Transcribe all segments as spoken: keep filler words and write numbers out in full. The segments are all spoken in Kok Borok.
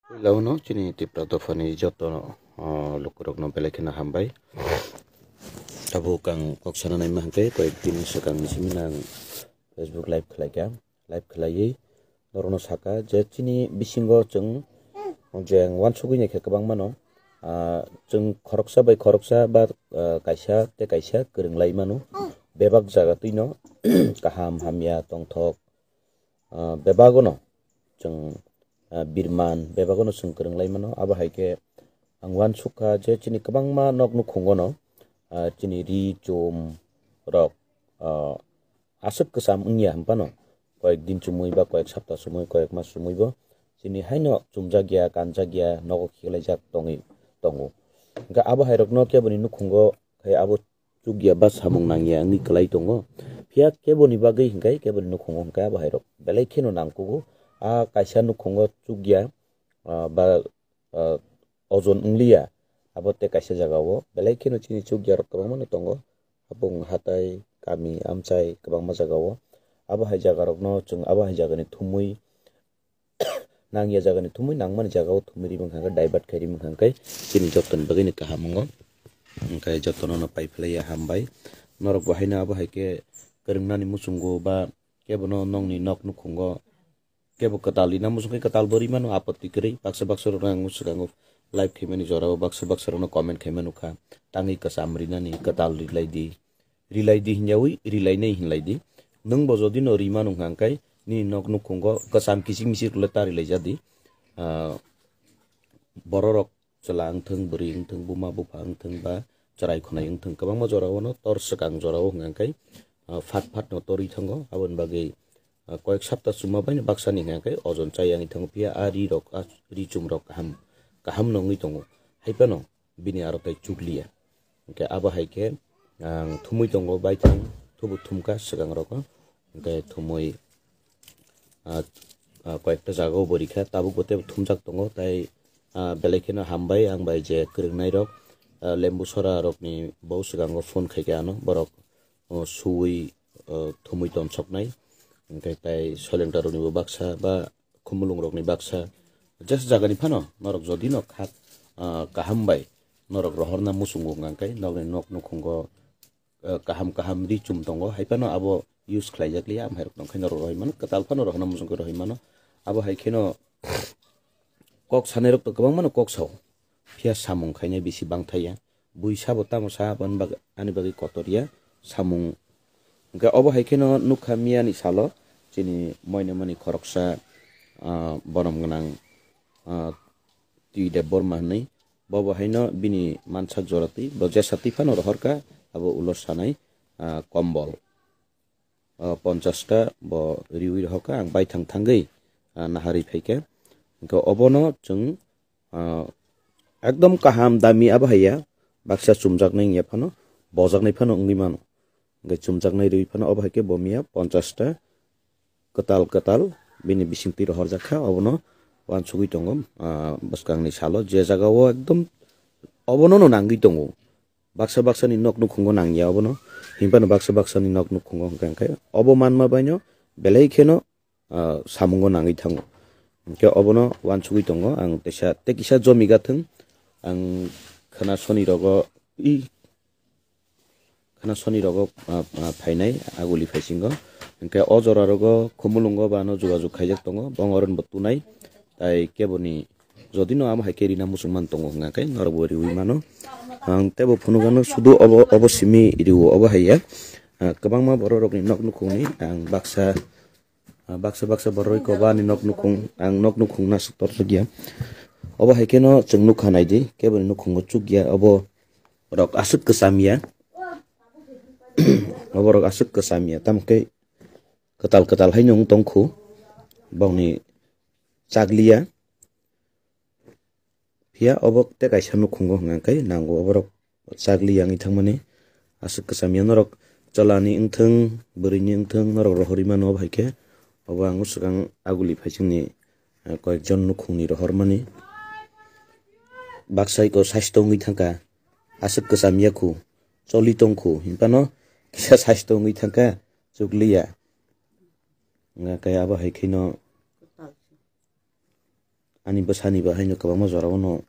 Puila uno chini Tipra dophani joto, o, lukurokno belai kheno hambai. Tabuk ang kok sana naima hwnkhe koyek din swkangni simi ang Facebook live khlaikha. Live khlaiwi norokno saka je chini bisingo chwng je ang uansugwi naikha kwbangmano, ah, chwng khoroksa bai khoroksa ba, ah, kaisa tei kaisa kwrwng lai mano. Bebak jaga twino kaham hamya tongthok, ah, bebagono chwng, ah, birman bebagono chwng kwrwng lai mano. Abo hai khe ang uansukha je chini kwbangma nok nukhungono, ah, chini ri chum rok, ah, aswk kwcham wngya hwn phano, koyek din chumui ba koyek sapta chumui, koyek mas chumui bo chini haino chumjak ya, kanjak ya, nogo khiklaijak tongwi tongo. Hwnkhe abo hai rokno keboni nukhungo khai abo chukya ba samung nangya wngwi kwlai tongo. Phiya keboni bagwi hwnkhe keboni nukhungo hwnkhe abo hai rok belai kheno nangkugo. A kaisa nukhungo chukya, ah, ba, ah, ojon wngliya, abo tei kaisa jagao belai kheno chini chukya rok kwbangmano tongo. Habung hatai, kami, amchai kwbangma jagao. Abo hai jaga rokno chwng abo hai jagani thumui nangya jagani thumui nangmani jagao thumui rimang kha khe, divert khai rimang kha khe chini jotoni bagwino kaham wngo. Hwnkhe jotono no pai phlaiya hambai. Norok bo haino abo hai khe kwrwngnani muchungo ba kebono nokni nok nukhungo kebo kwtal rina muchung khe kwtal bo ri mano, apotti kwrwi. Baksa baksa rokno ang swkango live khaimani jorao baksa baksa rokno comment khaima nukha, tangwi kwcham rinani kwtal rilai di, rilai di hinyawi rilai nai hinlai di. Nwng bo jodi no ri mano hwnkha hwnkhe nini nok nukhungo kwcham kichik michik rwle ta rilai ja di. Ah, bororok chwla wngthung, bwrwi wngthung, buma bupha wngthung ba chwrai khwnai wngthung, kwbangma jorao no tor swkang jorao hwnkha hwnkhe, ah, phat phat no torwi thango. Aboni bagwi, ah, koyek sapta chuma bai no baksa ni hwnkha hwnkhe ojon chai yangwi thango. Phiya a ri rok, a ri chum rok kaham, kaham no wngwi tongo. Hai phano bini aro tai chukliya. Hwnkhe abo hai khe ang thumui tongo baithang, thubu thumkha swkang rogo. Hwnkhe thumui, ah, ah, koyekta jagao bo rikha, tabuk bo tei thumjak tongo, tai, ah, belai kheno hambai ang bai je kwrwngnairok, ah, lembu sora rokni bo swkango phone khaikhe ano, borok, oh, suwi, oh, thumui tonsoknai, hwnkhe tai soilengta roknibo baksa ba khumulung rokni baksa, just jagani phano norok jodi no kha, ah, kaham bai norok rohorna muchungo hwnkha hwnkhe nokni nok nukhungo, eh, kaham kaham ri chum tongo, hai phano abo use khlaijak liya, amhai rok tong khe norok rohoi mano, kwtal phano rohorna muchung khe rohoi mano. Abo hai kheno kok sanai rok to kwbangma no kok sao, phiya samung khainai bisi bangthai ya, bui sabo tamo sa, aboni bagwi, ani bagwi kotor ya samung. Hwnkhe obo hai kheno nukha miya ni salo chini moinamani khoroksa, ah, borom gwnang, ah, Twi Debbarma hwnwi. Bo bo haino bini mansak jora twi, bo jesa twi phano rohorkha, abo ulo sanai, ah, kombol. Ah, ponchash ta bo riwi rohorkha, ang baithang thangwi, ah, naharwi phaikha. Hwnkhe obono chwng, ah, ekdom kaham dami abo haiya, baksa chumjaknai wngya phano, bojaknai phano wngwi mano. Hwnkhe chumjaknai riwi phano obo hai khe bo miya ponchash ta kwtal kwtal bini bisingtwi rohorjak kha, obono uansugwi tongo, ah, bwskangni salo je jagao ekdom obono no nangwi tongo. Baksa baksa ni nok nukhungo nangya obono, hinphano baksa baksa ni nok nukhungo hwnkha hwnkhe obo manma baino belai kheno, ah, samungo nangwi thango. Hwnkhe obono uansugwi tongo ang teisa, tei kisa jomiga thwng ang khwna soni rogo, i, khwna soni rogo, ah, ah, phainai aguli phaisingo. Hwnkhe o jora rogo Khumulungo ba ano jogajog khaijak tongo, bong oron bo tunai. Tai keboni jodi no amo hai khe rina muchung man tongo hwnga khe norok bo riwi mano. Ang tebo phunukgano sudu obo, obo simi riwo obo hai ya. Ah, kwbangma borok rokni nok nukhungni ang baksa, ah, baksa baksa borok rok ko ba ani nok nukhung, ang nok nukhung na swk torjak ya. Obo hai kheno chwng nukha nai di, keboni nukhungo chuk ya, obo rok aswk kwcham ya. Obo rok aswk kwcham ya, tamo khe kwtal kwtal haino wng tong khu, bongni chakliya. Phiya obo tei kaisa nukhungo hwnka khe nango oborok chakli yangwi thangmani. Aswk kwcham ya norok cholani wngthung, bwrwini wngthung, norok rohorwi mano obo hai khe. Obo ang swkang aguli phaichingni, eh, koyekjon nukhungni rohormani. Baksa iko saisto wngwi thangkha, aswk kwcham ya khu, choli tong khu, hinphano kisa saisto wngwi thangkha, chukliya. Hwnka khe abo hai kheno. ani bwsani bo haino kwbangma jorao no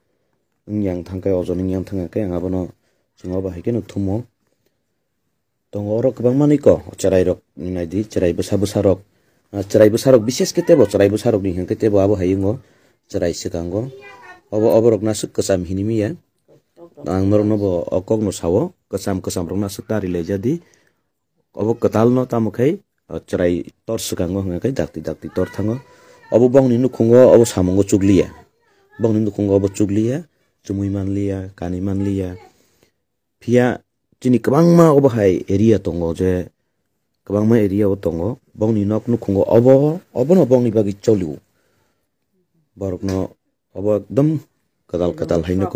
wng yang thang khe, ojon wng yang thang khe ang abono chwng obo hai kheno thumo. Tongo oro kwbangma ni ko chwrai rok nai di, chwrai bwsa bwsa rok, ah, chwrai bwsa rok bises khe tebo chwrai bwsa rok ni hwn khe tebo abo hai wngo chwrai swkango. Obo, obo rok no aswk kwcham hini miya. Ang norok no bo o kok no sao, kwcham kwcham rok no aswk ta ri lai ja di. Obo kwtal no tamo khai, ah, chwrai tor swkango hwnga khai dakti dakti tor thango. Obo bongni nukhungo obo samungo chukliya. Bongni nukhungo obo chukliya, chumui manliya, kani manliya. Phiya chini kwbangma obo hai area tongo je, kwbangma area o tongo. Bongni nok nukhungo obo, obono bongni bagwi cholio. Borokno obo ekdom kwtal kwtal haino